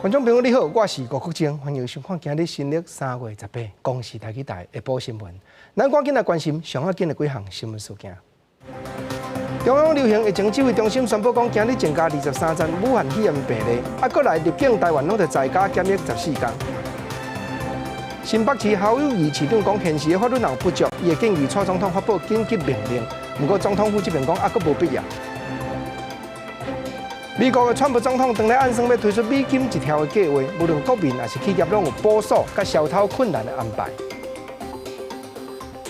觀眾朋友你好，我是吳國晶，歡迎收看今日新曆3月18公視台語台下晡新聞。咱趕緊來關心上要緊的幾項新聞事件。中央流行疫情指揮中心宣布講，今日增加23例武漢肺炎病例，啊，閣來入境台灣攏著在家檢疫14天。新北市侯友宜市長講，現時的法律若有不足，伊會建議蔡總統發布緊急命令。毋過總統府這邊講，啊，閣無必要。美國的川普總統當咧按算欲推出美金一兆的計劃，無論國民抑是企業，攏有補鎖佮消偷困難的安排。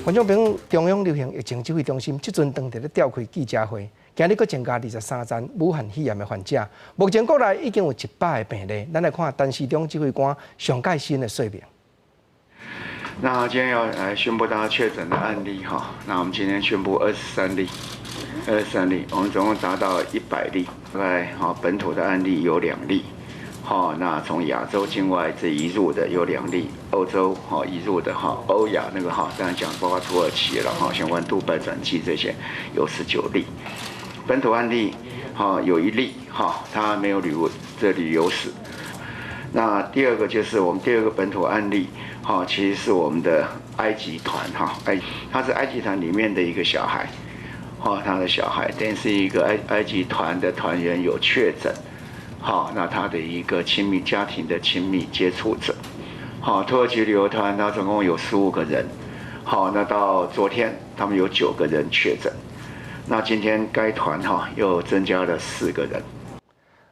觀眾朋友，中央流行疫情指揮中心這陣當佇咧召開記者會，今日閣增加二十三例武漢肺炎的患者，目前國內已經有100個病例。咱來看陳時中指揮官上蓋新的說明。那今天要來宣布大家確診的案例哈，那我們今天宣布二十三例，二十三例，我們總共達到100例，大概哈本土的案例有2例，好，那從亞洲境外這移入的有兩例，歐洲哈移入的哈，歐亞那個哈，當然講包括土耳其了哈，相關杜拜轉機這些有19例，本土案例哈有1例哈，他沒有旅遊史。那第二個就是我們第二個本土案例，哈，其實是我們的埃及團哈，他是埃及團裡面的一個小孩，哈，他的小孩，等於是一個埃及團的團員有確診，好，那他的一個親密家庭的親密接觸者，好，土耳其旅遊團他總共有15個人，好，那到昨天他們有9個人確診，那今天該團哈又增加了4個人。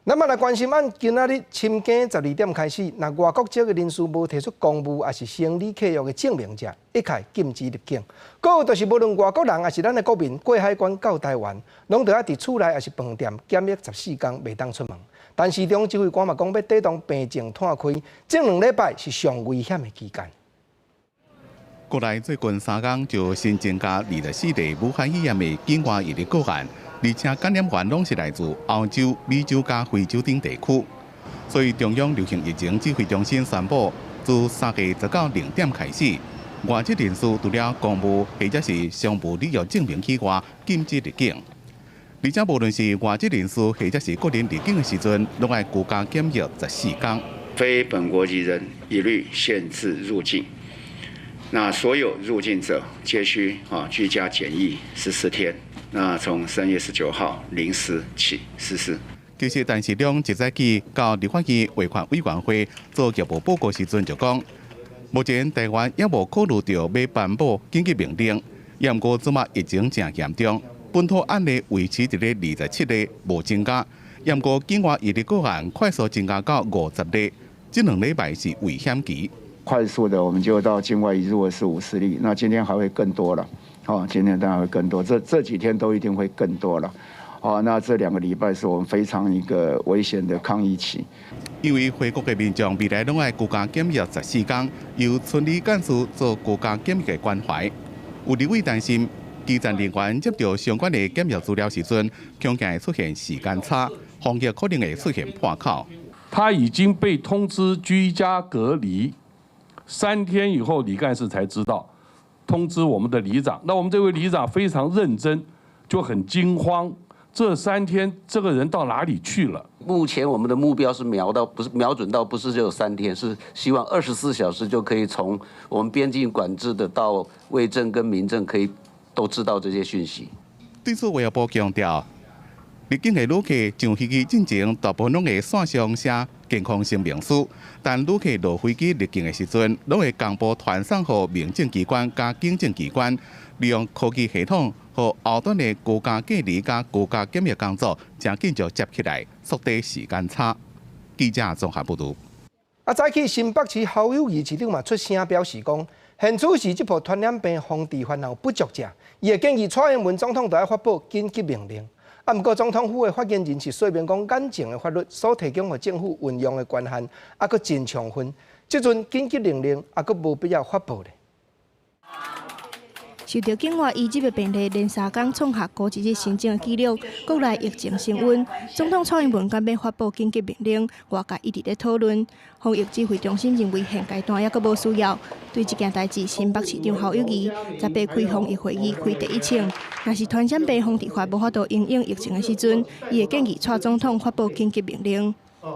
咱嘛來關心，按今仔日深更12點開始，若外國籍的人士無提出公務抑是生理契約的證明者，一概禁止入境。閣有就是無論外國人抑是咱的國民過海關到台灣，攏著愛佇厝內抑是飯店檢疫14天，袂當出門。陳時中指揮官嘛講，欲抵擋病情湠開，這2禮拜是上危險的期間。國內最近3工就新增加24例武漢肺炎的境外移入個案。而且感染源攏是來自歐洲、美洲佮非洲等地區，所以中央流行疫情指揮中心宣布，自3月190點開始，外籍人士除了公務或者是商務旅遊證明以外，禁止入境。而且無論是外籍人士或者是個人入境的時陣，攏愛居家檢疫14天。非本國籍人一律限制入境。那所有入境者皆須啊居家檢疫14天。那從3月19號0時起實施。其實，陳時中一早起到立法院衛權委員會做業務報告時陣就講，目前台灣猶無考慮著欲頒布緊急命令，毋過這馬疫情誠嚴重，本土案例維持佇咧27例無增加，毋過境外移入個案快速增加到50例，這2禮拜是危險期。快速的，我們就到境外移入的是50例，那今天還會更多了。哦，今天當然會更多，這幾天都一定會更多了。哦，那這2個禮拜是我們非常一個危險的抗疫期。因為回國的民眾未來攏愛居家檢疫14天，由村里幹事做居家檢疫的關懷。有立委擔心，基層人員接到相關的檢疫資料時陣，恐驚會出現時間差，防疫可能會出現破口。他已經被通知居家隔離3天以後，里幹事才知道。通知我們的里長，那我們這位里長非常認真，就很驚慌。這3天，這個人到哪裡去了？目前我們的目標是瞄到，不是瞄準到，不是只有三天，是希望24小時就可以從我們邊境管制的到衛政跟民政，可以都知道這些訊息。對此，衛福部強調，入境的旅客上飛機進前，大部分攏會線上寫健康聲明書，但旅客落飛機入境的時陣，攏會同步傳送予民政機關佮警政機關，利用科技系統予後端的居家隔離佮居家檢疫工作，誠緊就接起來，縮短時間差。記者綜合報導。啊，早起新北市侯友宜市長嘛出聲表示講，現此時這波傳染病防治範有不足者，伊會建議蔡英文總統著愛發布緊急命令。啊，毋過總統府的發言人是說明講，眼前的法律所提供予政府運用的權限，猶閣真充分。這陣緊急命令猶閣無必要發布咧。受著境外移入的病例連3工創下孤一日新增的紀錄，國內疫情升溫，總統蔡英文敢欲發布緊急命令，外界一直咧討論。防疫指揮中心認為現階段猶閣無需要。對這件代誌，新北市長侯友宜18開防疫會議開第一槍。若是傳染病防治法無法度因應疫情的時陣，伊會建議蔡總統發布緊急命令。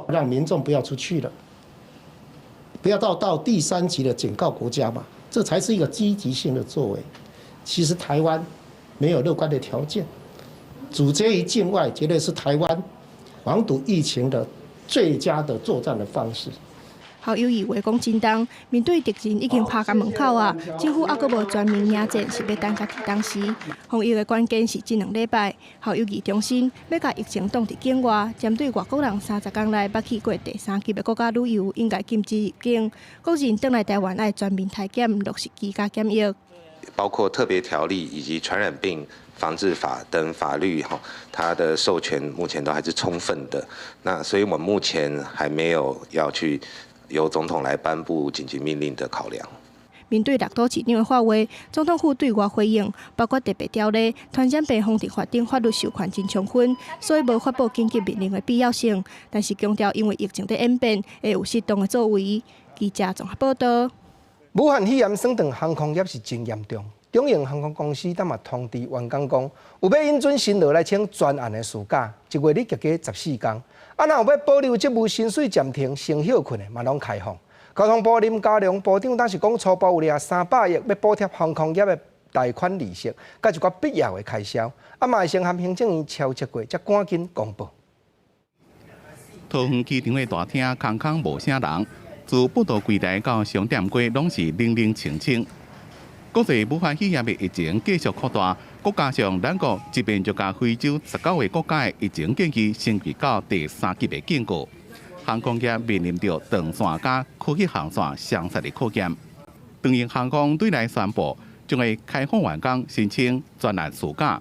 讓民眾不要出去了，不要到第三級的警告國家嘛，這才是一個積極性的作為。其實台灣沒有樂觀的條件，阻絕於境外，絕對是台灣防堵疫情的最佳的作戰的方式。侯友宜話講真重，面對敵人已經拍共門口啊，政府猶閣無全面迎戰，是欲等共佇當時。防疫的關鍵是這兩禮拜，侯友宜重申欲共疫情擋佇境外，針對外國人30工內捌去過第三級的國家旅遊，應該禁止入境。國人轉來台灣愛全面篩檢，落實居家檢疫。包括特別條例以及傳染病防治法等法律，哈，它的授權目前都還是充分的。那所以我們目前還沒有要去由總統來頒布緊急命令的考量。面對六都市長的發話，總統府對外回應，包括特別條例、傳染病防治法等法律授權真充分，所以無發布緊急命令的必要性。但是強調，因為疫情佇演變，會有適當的作為。記者綜合報道。武漢肺炎損斷航空業是真嚴重，長榮航空公司當嘛通知員工講，有欲允准辛勞來請專案的事假，一月你加14工。啊，若有欲保留職務薪水暫停先歇睏的，嘛攏開放。交通部林佳龍部長當時講，初步有掠300億欲補貼航空業的貸款利息，佮一寡必要的開銷。啊，嘛會先和行政院敲一過，才趕緊公布。桃園機場的大廳空空無啥人，自步道櫃台到商店街攏是冷冷清清。國際武漢肺炎的疫情繼續擴大，閣加上咱國這邊就共非洲19個國家的疫情建議升級到第三級的警告，航空業面臨著斷線佮客機航線相殺的考驗。長榮航空對內宣布，將會開放員工申請專案事假，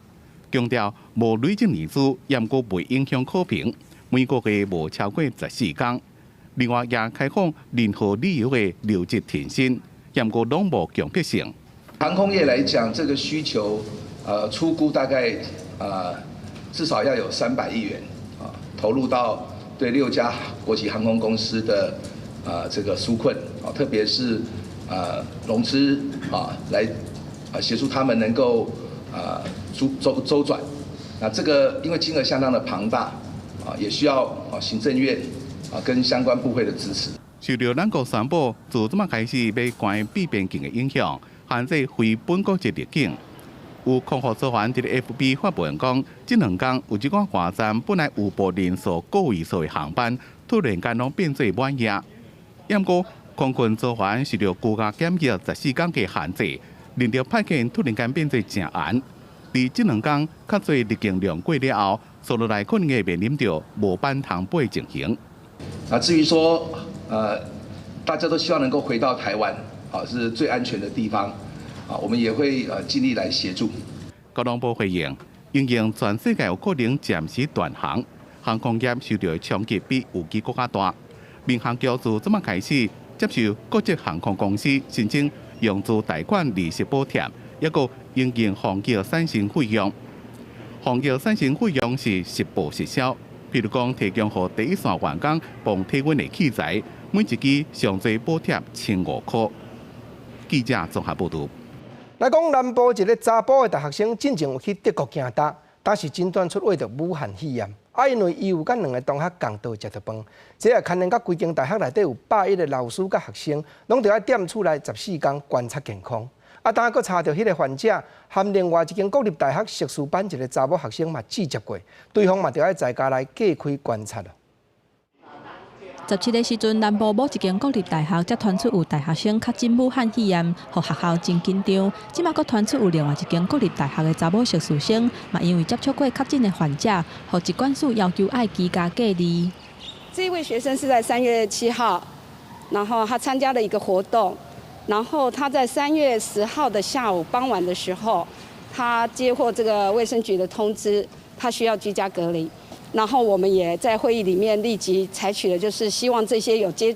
強調無累積年資，猶閣袂影響考評，每個月無超過14工。另外，也開放任何理由的留職停薪，猶閣攏無強迫性。航空業來講，這個需求，初估大概，至少要有300億元，啊，投入到對六家國際航空公司的，這個紓困，啊，特別是，融資，啊，來，啊，協助他們能夠，啊，周轉。那這個因為金額相當的龐大，啊，也需要啊行政院啊跟相關部會的支持。受著咱國宣布，自這馬開始欲關閉邊境的影響，限制非本國籍入境。有空服組員佇咧 FB 發文講，這兩工有一寡外站本來有報人數個位數的航班，突然間攏變做滿額。毋過空軍組員受著居家檢疫14工的限制，令著派遣突然間變做誠嚴。佇這兩工較濟入境量過了後，紲落來可能會面臨著無班通飛情形。啊，至於說，大家都希望能夠回到台灣，啊，是最安全的地方，啊，我們也會盡力來協助。交通部回應，因應全世界有可能暫時斷航，航空業受著衝擊比預期閣較大。民航局自這馬開始接受國際航空公司申請融資貸款利息補貼，抑閣因應防疫產生費用。防疫產生費用是實報實銷，譬如講提供予第一線員工磅體溫的器材，每一支上濟補貼1500塊。記者綜合報導。來講南部一个查埔的大學生，進前有去德國行踏，但是診斷出患著武漢肺炎。啊，因為伊有佮兩个同學仝桌食著飯，這也牽連到規間大學內底有101個老師佮學生，攏著愛踮厝內14工觀察健康。啊，當閣查著彼个患者，含另外一間國立大學碩士班一个查某學生嘛接觸過，對方嘛著愛在家來隔開觀察。 17日時陣，南部某一間國立大學才傳出有大學生確診武漢肺炎，予學校真緊張。這馬閣傳出有另外一間國立大學的查某碩士生，嘛因為接觸過確診的患者，予疾管署要求愛居家隔離。這一位學生是在3月7號，然後他參加了一個活動，然後他在3月10號的下午傍晚的時候，他接獲這個衛生局的通知，他需要居家隔離。然後我們也在會議裡面立即採取了，就是希望這些有接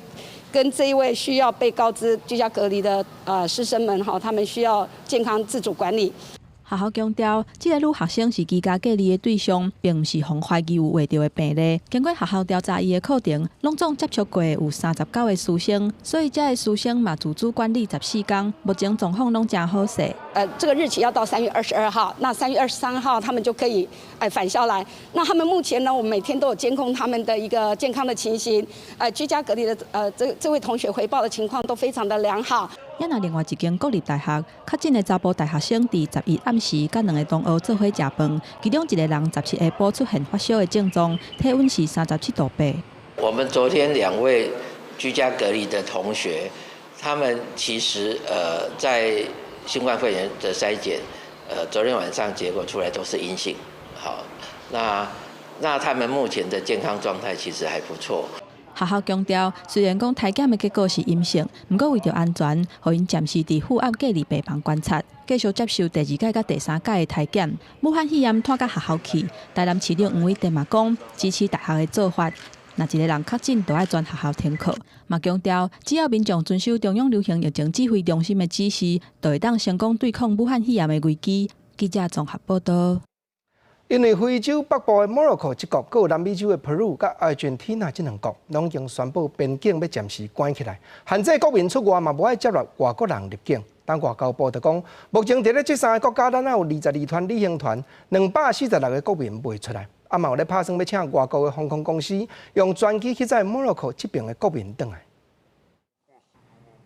跟這一位需要被告知居家隔離的師生們哈，他們需要健康自主管理。學校強調，這个女學生是居家隔離的對象，並毋是予人懷疑有患著的病例。經過學校調查伊的課程，攏總接觸過有39個師生，所以這个師生嘛自主管理14工，目前狀況攏誠好勢。這個日期要到3月22號，那3月23號他們就可以返校來。那他們目前呢，我們每天都有監控他們的一個健康的情形，居家隔離的這位同學回報的情況都非常的良好。也若另外一間國立大學，確診的查埔大學生佇11暗時佮兩个同學做伙食飯，其中一个人17下晡出現發燒的症狀，體溫是37.8度。我們昨天兩位居家隔離的同學，他們其實在新冠肺炎的篩檢，昨天晚上結果出來都是陰性。好，那他們目前的健康狀態其實還不錯。學校強調，雖然講篩檢的結果是陰性，毋過為著安全，予𪜶暫時佇負壓隔離病房觀察，繼續接受第二擺佮第三擺的篩檢。武漢肺炎拖到學校去，台南市長黃偉哲嘛講支持大學的做法。若一个人確診，就愛全學校停課。嘛強調，只要民眾遵守中央流行疫情指揮中心的指示，就會當成功對抗武漢肺炎的危機。記者綜合報道。因為非洲北部的摩洛哥這國，閣有南美洲的秘魯佮阿根廷這兩國，攏已經宣布邊境欲暫時關起來，限制國民出外嘛，無愛接納外國人入境。但外交部就講，目前佇咧這三个國家，咱有22團旅行團，246個國民袂出來。啊嘛有咧拍算欲請外國的航空公司用專機去載摩洛哥這爿的國民轉來。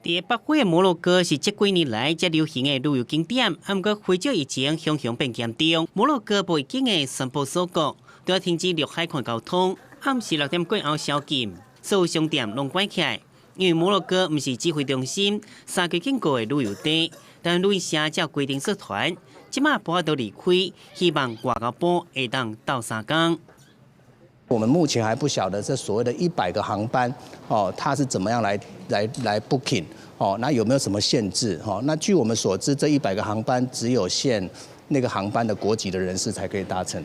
佇北非的摩洛哥是這幾年來才流行的旅遊景點，毋過非洲疫情雄雄變嚴重，摩洛哥無預警的宣布鎖國，都要停止陸海空交通，暗時6點過後宵禁，所有商店攏關起來。因為摩洛哥毋是指揮中心，三級警告的旅遊地，但旅行社才規定縮團，這馬無法度離開，希望外交部會當鬥相共。我們目前還不曉得這所謂的100個航班，哦，它是怎麼樣來 booking，哦，那有沒有什麼限制？哦，那據我們所知，這一百個航班只有限那個航班的國籍的人士才可以搭乘。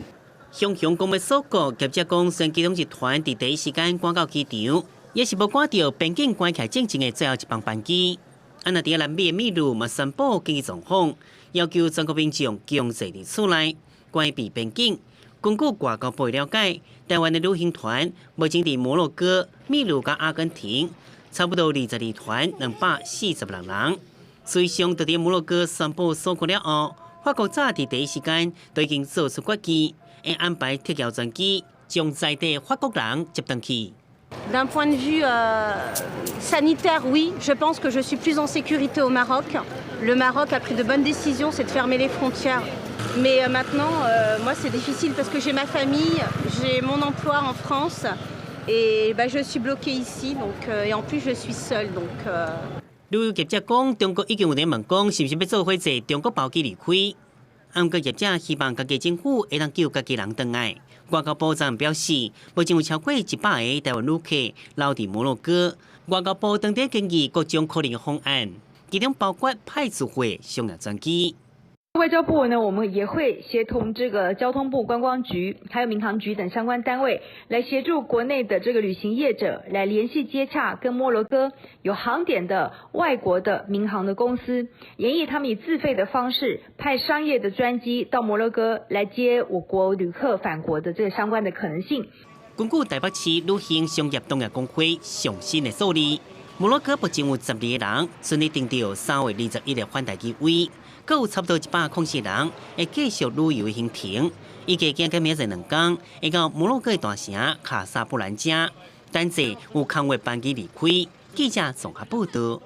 雄雄講欲鎖國，業者講，雖然其中一團佇第一時間趕到機場，也是無趕著邊境關起來進前的最後一班班機。啊，若佇南美的秘魯嘛宣布緊急狀況，要求全國民眾強制佇厝內關閉邊境。根據外交部了解，台灣的旅行團目前佇摩洛哥、秘魯佮阿根廷，差不多22團，246人。隨上，佇摩洛哥宣布鎖國了後，法國早佇第一時間就已經做出決議，會安排特調專機將在地法國人接轉去。 D'un point de vue sanitaire, oui, je pense que je suis plus en sécurité au Maroc. Le Maroc a pris de bonnes décisions, c'est de fermer les frontières. Mais maintenant, moi, c'est difficile parce que j'ai ma famille, j'ai mon emploi en France et bah, je suis bloquée ici, donc, et en plus, je suis seule. Donc, 旅遊業者講，中國已經有人問講，是毋是欲做伙坐中國包機離開？毋過業者希望家己政府會當救家己人轉來。外交部長表示，目前有超過100個台灣旅客留佇摩洛哥。外交部當地建議各種可能的方案，其中包括派自費商業專機。外交部呢，我們也會協同這個交通部觀光局、還有民航局等相關單位，來協助國內的這個旅行業者來聯繫接洽跟摩洛哥有航點的外國的民航的公司，研議他們以自費的方式派商業的專機到摩洛哥來接我國旅客返國的這個相關的可能性。根據台北市旅行商業同業公會上新的數字，摩洛哥目前有12個人順利訂著3月21的返台機位。閣有差不多104人會繼續旅遊行程，預計今明仔2工會到摩洛哥的大城卡薩布蘭加，等坐有空位班機離開。記者綜合報道。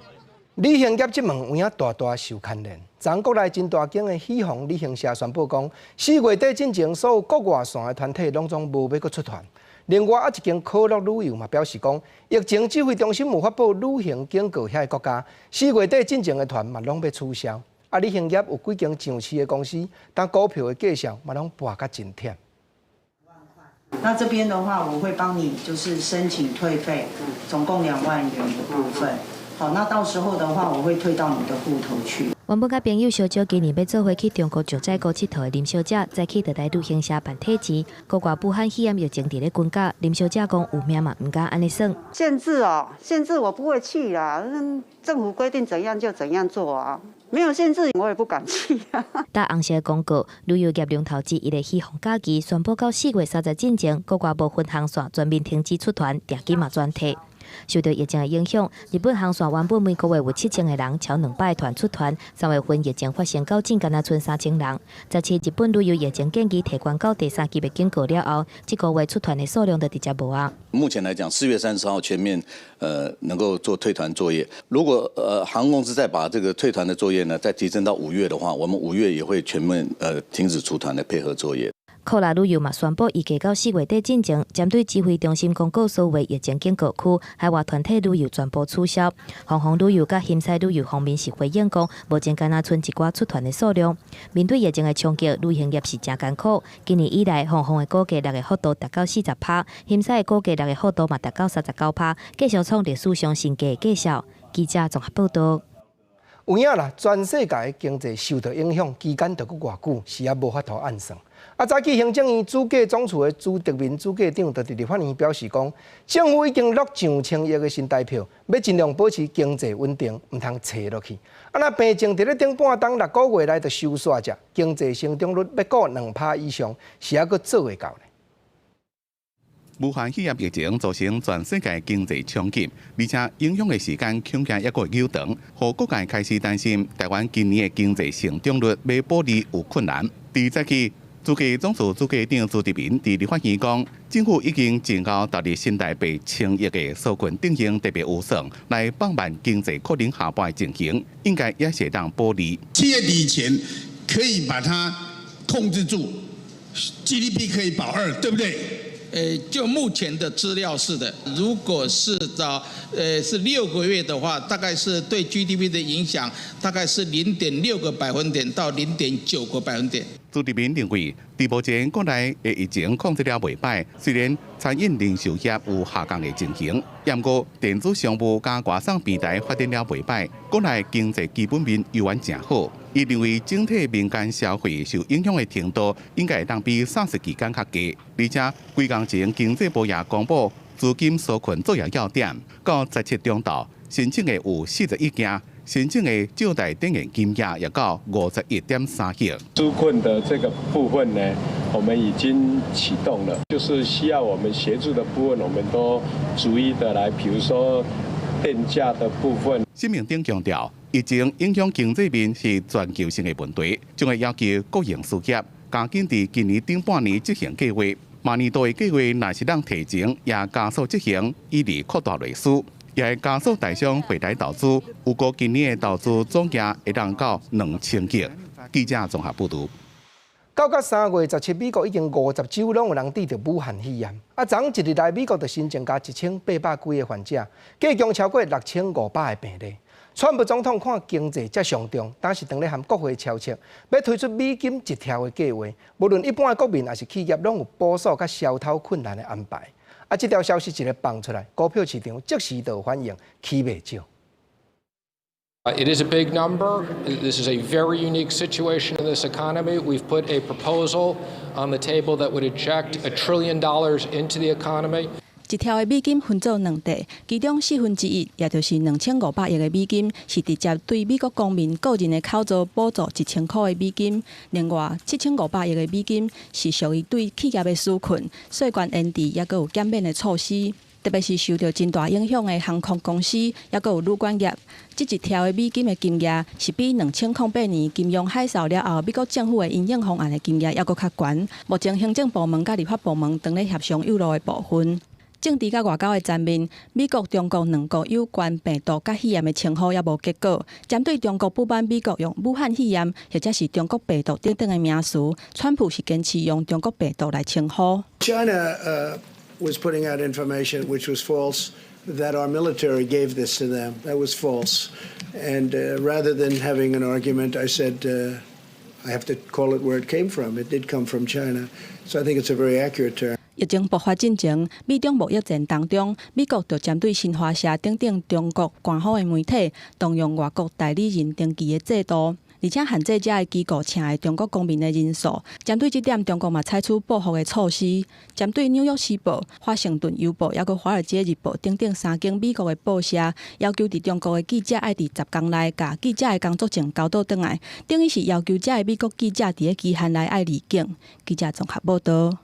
旅行業這門有影大大受牽連。昨國內真大間的喜宏旅行社宣布講，4月底進前所有國外線的團體攏總無欲閣出團。另外啊，一間可樂旅遊嘛表示講，疫情指揮中心有發布旅行警告遐个國家，4月底進前的團嘛攏欲取消。啊，旅行業有幾間上市的公司，但股票的價數嘛攏跋甲真忝。那這邊的話，我會幫你就是申請退費，總共2萬元的部分。好，那到時候的話，我會退到你的戶頭去。原本佮朋友相招今年欲做伙去中國九寨溝𨑨迌的林小姐，早起就來旅行社辦退錢。國外武漢肺炎疫情佇咧滾絞，林小姐講有命嘛毋敢按呢算。限制哦，限制我不會去啦。政府規定怎樣就怎樣做啊，沒有限制我也不敢去啊。搭紅色廣告，旅遊業龍頭之一的喜鴻假期宣布到4月30進前，國外無分航線全面停止出團，訂金嘛全退。受著疫情的影響，日本航線原本每個月有7000個人，超200團出團。3月份疫情發生到今，干焦賰3000人。17日本旅遊疫情建議提懸到第三級的警告了後，這個月出團的數量就直接無啊。目前來講，4月30號全面能夠做退團作業。如果航空公司再把這個退團的作業呢，再提升到五月的話，我們五月也會全面停止出團的配合作業。酷樂旅遊嘛宣布，預計到4月底進前，針對指揮中心公告所謂疫情警告區，海外團體旅遊全部取消。鳳凰旅遊佮興彩旅遊方面是回應講，目前干焦賰一寡出團的數量。面對疫情的衝擊，旅行業是誠艱苦。今年以來，鳳凰的股價落的幅度達到40%，興彩的股價落的幅度嘛達到39%，繼續創歷史上新低的績效。記者綜合報道。有影啦，全世界經濟受著影響，期間著閣偌久，是猶無法度按算。啊，早起行政院主計總處的朱德民主計長就佇立法院表示講，政府已經落上千億的新台票，欲盡量保持經濟穩定，毋通衰落去。啊，若病情佇咧頂半冬6個月內就收煞者，經濟成長率欲顧2%以上，是猶閣做會到咧。武漢肺炎疫情造成全世界經濟衝擊，而且影響的時間恐驚猶閣會長，予各界開始擔心台灣今年的經濟成長率欲保二有困難。佇早起，主計總處主計長朱德民佇立法院講，政府已經盡夠投入新台幣千億的紓困振興特別預算，來放慢經濟可能下滑的情形，應該也是會當保二。7月底前可以把它控制住，GDP 可以保二，對不對？就目前的資料是的，如果是到是6個月的話，大概是對 GDP 的影響大概是0.6個百分點到0.9個百分點。朱德民認為，佇目前國內的疫情控制了袂䆀，雖然餐飲零售業有下降的情形，毋過電子商務佮外送平台發展了袂䆀，國內經濟基本面猶原誠好。伊認為整體民間消費受影響的程度應該會當比 SARS 期間較低，而且幾工前經濟部也公布資金紓困作業要點，到17中晝申請的有41件。申請的借貸頂限金額也到51.3億。紓困的這個部分呢，我們已經啟動了，就是需要我們協助的部分，我們都逐一的來，比如說電價的部分。沈明鼎強調，疫情影響經濟面是全球性的問題，將會要求國營事業加緊佇今年頂半年執行計劃，明年度的計劃若是當提前，也加速執行，以利擴大內需。也會加速台商回台投資，預估今年的投資總額會當到2000億。記者綜合報導。到甲3月17，美國已經50州攏有人得著武漢肺炎。啊，昨昏一日內，美國就新增加1800幾個患者，計共超過6500個病例。川普總統看經濟遮傷重，當時當咧和國會敲策，欲推出美金一兆的計劃，無論一般的國民抑是企業，攏有補助佮消頭困難的安排。啊！這條消息一个放出來，股票市場即時就反應起袂少。 It is a big number. This is a very unique situation in this economy. We've put a proposal on the table that would inject $1 trillion into the economy. 一兆的美金分做兩塊，其中四分之一，也就是2500億的美金，是直接對美國公民個人的口座補助1000箍的美金；另外7500億的美金是屬於對企業的紓困、稅關延遲，抑閣有減免的措施。特別是受著真大影響的航空公司，抑閣有旅館業，這一兆的美金的金額是比2008年金融海嘯了後美國政府的因應方案的金額抑閣較懸。目前行政部門佮立法部門當咧協商有路的部分。政治佮外交的層面，美國、中國兩國有關病毒佮肺炎的稱呼猶無結果。針對中國不滿美國用武漢肺炎或者是中國病毒等等的名詞，川普是堅持用中國病毒來稱呼。 China was putting out information which was false, that our military gave this to them. That was false. And rather than having an argument, I said I have to call it where it came from. It did come from China. So I think it's a very accurate term. 疫情爆發進前，美中貿易戰當中，美國就針對新華社等等中國官方的媒體，動用外國代理人登記的制度，而且限制遮个機構請的中國公民的人數。針對這點，中國嘛採取報復的措施，針對《紐約時報》、《華盛頓郵報》抑閣《華爾街日報》等等三間美國的報社，要求佇中國的記者愛佇10工內，共記者的工作證交倒轉來，等於是要求遮个美國記者佇咧期限內愛離境。記者綜合報道。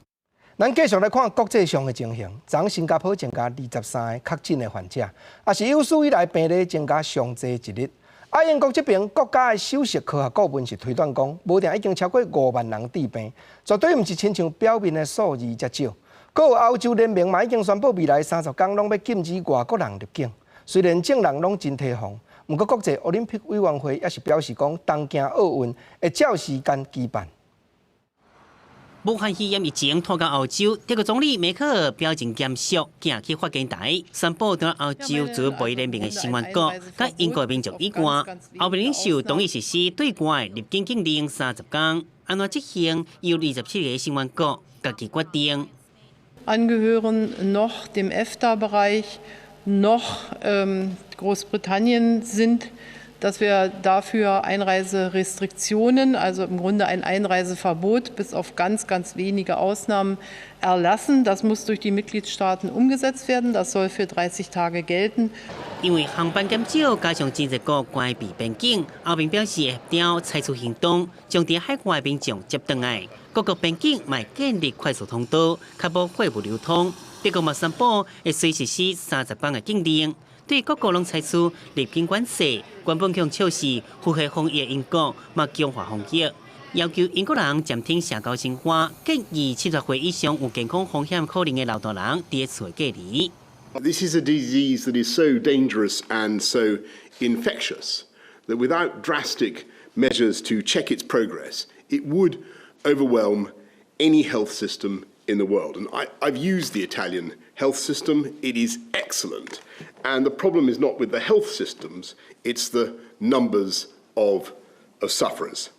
咱繼續來看國際上的情形，昨新加坡增加23個確診的患者，也是有史以來病例增加上濟一日。啊，英國這邊國家的首席科學顧問是推斷講，無定已經超過5萬人致病，絕對毋是親像表面的數字遮少。閣有歐洲聯盟嘛已經宣布未來30工攏欲禁止外國人入境。雖然眾人攏真提防，毋過國際奧林匹克委員會也是表示講，東京奧運會照時間舉辦。武漢肺炎疫情拖到歐洲，德國總理梅克爾表情嚴肅，行去發言台，宣布對歐洲足協聯盟的成員國，佮英國民眾以外，歐盟領袖同意實施對外入境禁令30工，按怎執行由27個成員國家己決定。 Angehören noch dem EFTA-Bereich noch Großbritannien sind, dass wir dafür Einreiserestriktionen, also im Grunde ein Einreiseverbot bis auf ganz, ganz wenige Ausnahmen erlassen. Das muss durch die Mitgliedstaaten umgesetzt werden. Das soll für 30 Tage gelten. 因為航班減少，加上真濟國關閉邊境，歐盟表示會協調採取行動，將佇海外民眾接轉來。各國邊境嘛建立快速通道，確保貨物流通。德國嘛宣布會隨實施30工的禁令，對各國攏採取入境管制。原本向笑是符合防疫的英國，嘛強化防疫，要求英國人暫停社交生活，建議70歲以上有健康風險可能的老大人佇厝隔離。 This is a disease that is so dangerous and so infectious that without drastic measures to check its progress, it would overwhelm any health system in the world. And I've used the Italian health system. It is excellent. And the problem is not with the health systems, it's the numbers of sufferers.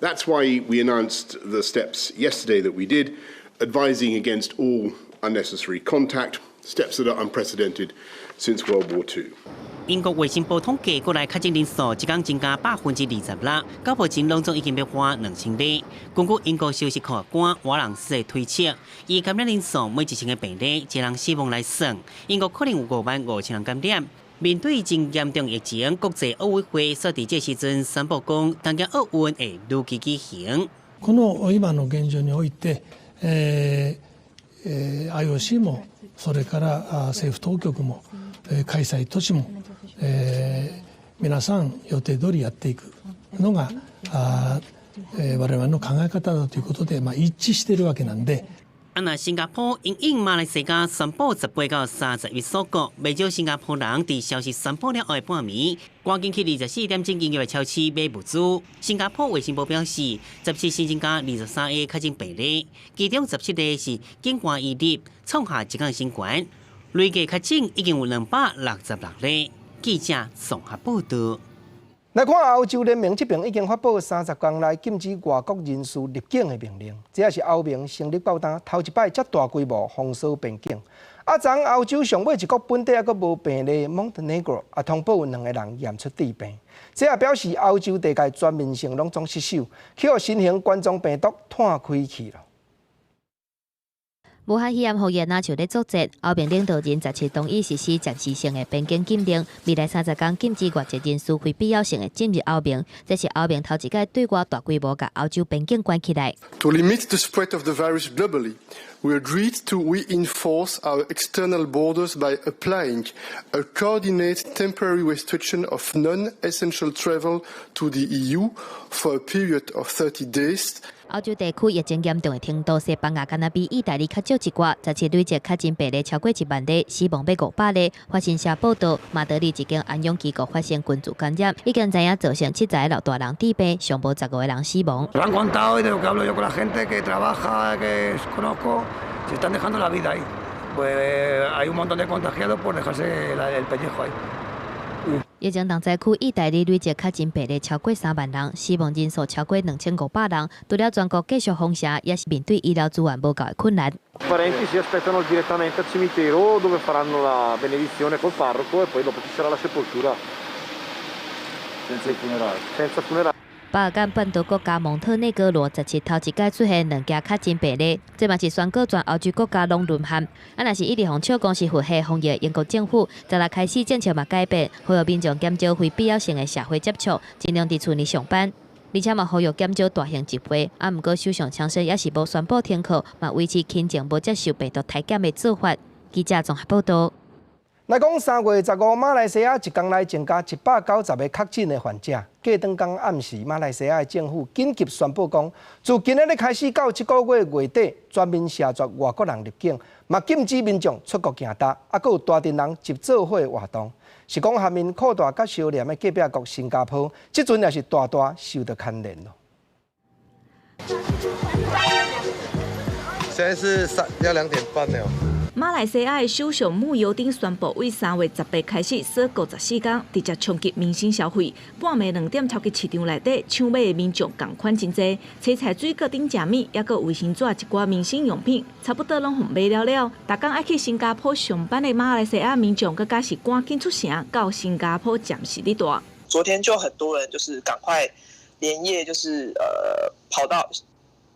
That's why we announced the steps yesterday that we did, advising against all unnecessary contact, steps that are unprecedented since World War II. 英國衛生部統計，國內確診人數一工增加26%，到目前攏總已經欲破2000例。根據英國首席科學官瓦朗斯的推測，以感染人數每1000個病例，一人死亡來算，英國可能有5萬5千人感染。面對真嚴重疫情，國際奧委會煞佇這時陣宣布講，東京奧運會如期舉行。この今の現状において、IOC もそれから政府当局も開催都市も、皆さん予定通りやっていくのが我々の考え方だということで、まあ、一致しているわけなんで。啊，若新加坡因應馬來西亞宣布18到31鎖國，袂少新加坡人佇消息宣布了後的半暝，趕緊去24點鐘營業的超市買物資。新加坡衛生部表示，17新增加23個確診病例，其中17個是境外移入，創下一工新高。累計確診已經有266例。記者綜合報道。來看歐洲聯盟這邊已經發布30工內禁止外國人士入境的命令，這也是歐盟成立到今頭一擺遮大規模封鎖邊境。啊，昨歐洲上尾一國本地猶閣無病例蒙特內哥也通報有兩個人驗出致病，這也表示歐洲地界全面性攏總失守，去予新型冠狀病毒湠開去囉。武漢肺炎復原若像咧作戰，歐盟領導人17同意實施暫時性的邊境禁令，未來30工禁止外籍人士非必要性的進入歐盟。這是歐盟頭一擺對外大規模共歐洲邊境關起來。 To limit the spread of the virus globally, we agreed to reinforce our external borders by applying a coordinated temporary restriction of non-essential travel to the EU for a period of 30 days. 歐洲地區疫情嚴重的程度，西班牙敢若比意大利較少一寡。17累計確診病例超過1萬例，死亡欲500例。法新社報道，馬德里一間安養機構發生群聚感染，已經知影造成70個老大人致病，上無15個人死亡。 Lo han contado y de lo que hablo yo con la gente que trabaja, que conozco, se están dejando la vida ahí. Pues hay un montón de contagiados por dejarse el pellejo ahí. 疫情重災區意大利累計確診病例超過3萬人，死亡人數超過2500人。除了全國繼續封城，也是面對醫療資源無夠的困難。 Parenti si aspettano direttamente al cimitero dove faranno la benedizione col parroco e poi dopo ci sarà la sepoltura senza funerali. Senza funerali. 巴爾幹半島國家蒙特內哥羅17頭一擺出現兩件確診病例，這嘛是宣告全歐洲國家攏淪陷。啊，若是一直予笑講是佛系防疫，英國政府16開始政策嘛改變，呼籲民眾減少非必要性的社會接觸，盡量佇厝內上班，而且嘛呼籲減少大型集會。啊，毋過首相強生猶是無宣布停課，嘛維持親情無接受病毒篩檢的做法。記者綜合報道。來講3月15，馬來西亞一工內增加190個確診的患者。過轉工暗時，馬來西亞的政府緊急宣布講，自今仔日開始到這個月月底，全面謝絕外國人入境，嘛禁止民眾出國行踏，啊，閣有大陣人集做伙活動。是講下面擴大佮相連的隔壁國新加坡，這陣也是大大受到牽連咯。現在是三要2點半了。馬來西亞的首相慕尤丁宣布，為3月18開始鎖國14工，直接衝擊民生消費。半暝2點，超級市場內底搶買的民眾仝款真濟，青菜、水果等食物，抑閣衛生紙一寡民生用品，差不多攏予買了了。逐工愛去新加坡上班的馬來西亞民眾，閣較是趕緊出城到新加坡暫時佇蹛。昨天就很多人就是趕快連夜就是跑到。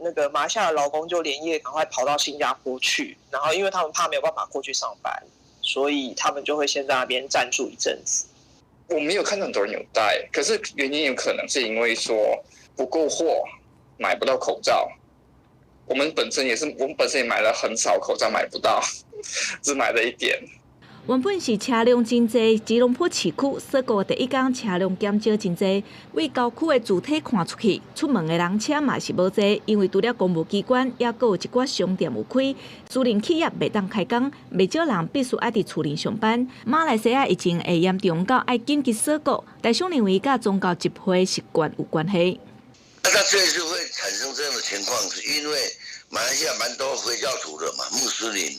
那個馬來西亞的勞工就連夜趕快跑到新加坡去，然後因為他們怕沒有辦法過去上班，所以他們就會先在那邊暫住一陣子。我沒有看到很多人有戴，可是原因有可能是因為說不夠貨，買不到口罩。我們本身也是，我們本身也買了很少口罩，買不到，只買了一點。原本是車輛真濟，吉隆坡市區鎖國第一工車輛減少真濟，為郊區的主體看出去，出門的人車嘛是無濟，因為除了公務機關，抑閣有一寡商店有開，私人企業袂當開工，袂少人必須愛佇厝裡上班。馬來西亞疫情會嚴重到愛緊急鎖國，大商認為佮宗教集會習慣有關係。那這次會產生這樣的情況，是因為馬來西亞蠻多回教徒的嘛，穆斯林。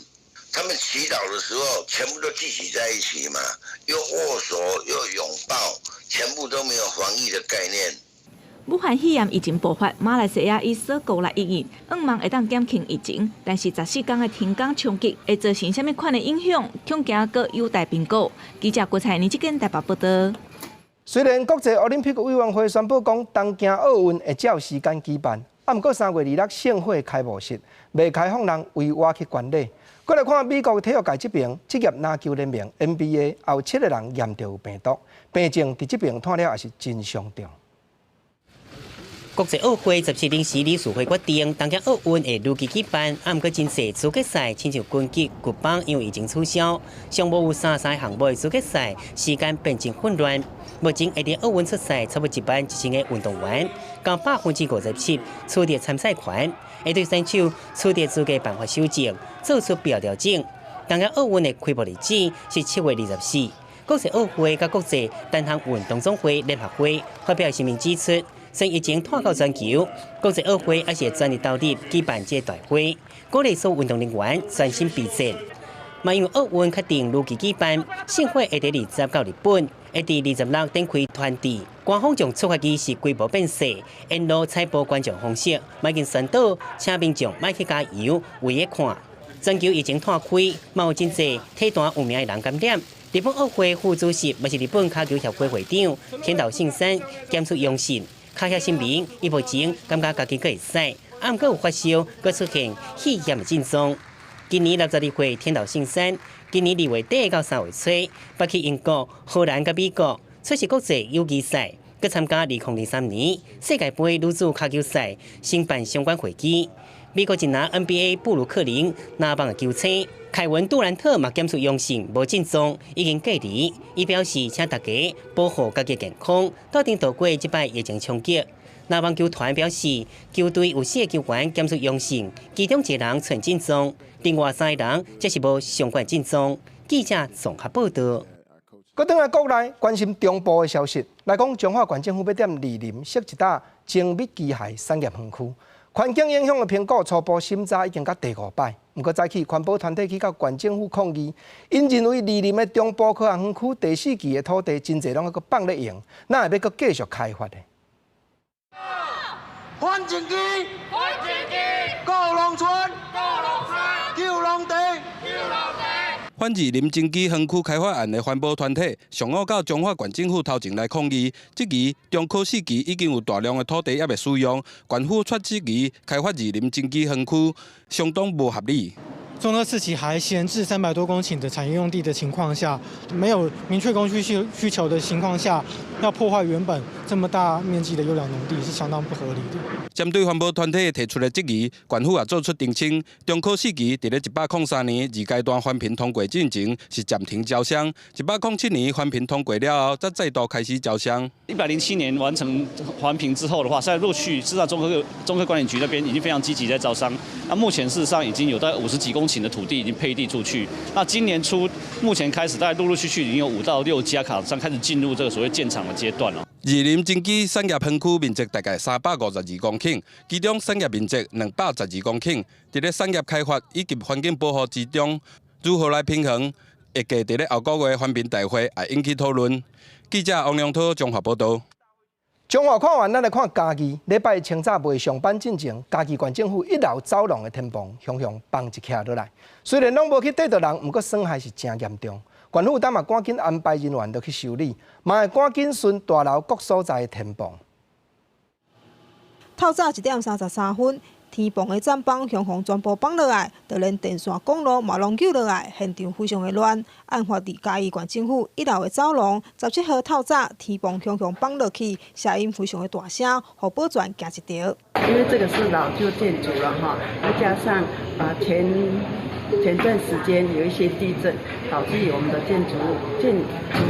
他們祈禱的時候，全部都聚集在一起嘛，又握手又擁抱，全部都沒有防疫的概念。武漢肺炎疫情爆發，馬來西亞以鎖國來因應，向望會當減輕疫情，但是14工的停工衝擊會造成啥物款的影響，恐驚閣有待評估。記者郭彩妮這間台北報道。雖然國際奧林匹克委員會宣布講，東京奧運會照時間舉辦，啊，毋過3月26聖火開幕式袂開放人圍外去觀禮。過來看美國體育界這邊，職業籃球聯盟 NBA 也有七個人驗著有病毒，病情佇這邊看了也是真傷重。國際奧會17臨時理事會決定，東京奧運會如期舉辦，啊，毋過真濟資格賽，親像拳擊、滑板，因為疫情取消，上無有33個項目的資格賽，時間變真混亂。目前會佇奧運出賽差不多1萬1千個運動員，共57%取得參賽權，會對選手取得資格辦法修正，做出必要調整。東京奧運的開幕日子是7月24。國際奧會佮國際單項運動總會聯合會發表聲明指出，雖然疫情拖到全球，國際奧會還是會全力投入舉辦這個大會，鼓勵所有運動人員專心備戰。嘛因為奧運確定如期舉辦，聖火會佇20到日本，會佇26展開傳遞。官方將出發儀式規模變細，沿路採無觀眾方式，嘛已經宣導請民眾莫去加油，圍咧看。全球疫情拖開，嘛有真濟體壇有名的人感染。日本奧會副主席，嘛是日本跤球協會會長田島幸三檢出陽性。跤協聲明，伊目前感覺家己閣會使，啊，毋過有發燒，閣出現肺炎的症狀。今年62歲田島幸三，今年2月底到3月初，捌去英國、荷蘭佮美國出席國際友誼賽，閣參加2023年世界盃女子跤球賽承辦相關會議。美國一名 NBA 布魯克林籃網的球星凱文杜蘭特嘛檢出陽性，無症狀，已經隔離。伊表示，請大家保護家己健康，鬥陣度過這擺疫情衝擊。籃網球團表示，球隊有四個球員檢出陽性，其中一個人呈症狀，另外三個人則是無相關症狀。記者綜合報道。閣轉來國內關心中部的消息，來講彰化縣政府欲佇二林設一搭精密機械產業園區，環境影響的評估初步審查已經到第五擺。毋過早起環保團體去到縣政府抗議，𪜶認為二林的中部科學園區第四期的土地真濟攏猶閣放咧用，哪會欲閣繼續開發呢？反政治，反政治，顧農村，顧農村，救農地，救農地。反二林經濟園區開發案的環保團體，上午到彰化縣政府頭前來抗議，質疑中科四期已經有大量的土地猶未使用，縣府卻質疑開發二林經濟園區相當無合理。中科四期還閒置300多公頃的產業用地的情況下，沒有明確供需求的情況下，要破壞原本這麼大面積的優良農地，是相當不合理的。針對環保團體提出的質疑，縣府也做出澄清。中科四期佇咧103年二階段環評通過進前是暫停招商，107年環評通過了後，才再度開始招商。107年完成環評之後的話，現在陸續，事實上中科管理局那邊已經非常積極在招商。那目前事實上已經有大概50幾公頃的土地已經配地出去。那今年初目前開始，大概陸陸續續已經有5到6家廠商開始進入這個所謂建廠的階段了。二林經濟產業園區面積大概352公頃，其中產業面積212公頃。佇咧產業開發以及環境保護之中，如何來平衡，會計佇咧後個月環評大會會引起討論。記者王良濤綜合報導。彰化看完，咱來看嘉義。禮拜清早未上班進前，嘉義縣政府一樓走廊的天棚，雄雄崩一徛落來。雖然攏無去硩著人，毋過損害是誠嚴重。縣府當嘛趕緊安排人員落去修理，嘛會趕緊巡大樓各所在的天棚。透早1點33分，天棚的棧板雄雄全部崩落來，就連電線管路嘛攏扭落來，現場非常的亂。案發佇嘉義縣政府一樓的走廊，17號透早天棚雄雄崩落去，聲音非常的大聲，予保全驚一趒。因為這個是老舊建築了哈，再加上啊前前段時間有一些地震，導致我們的建築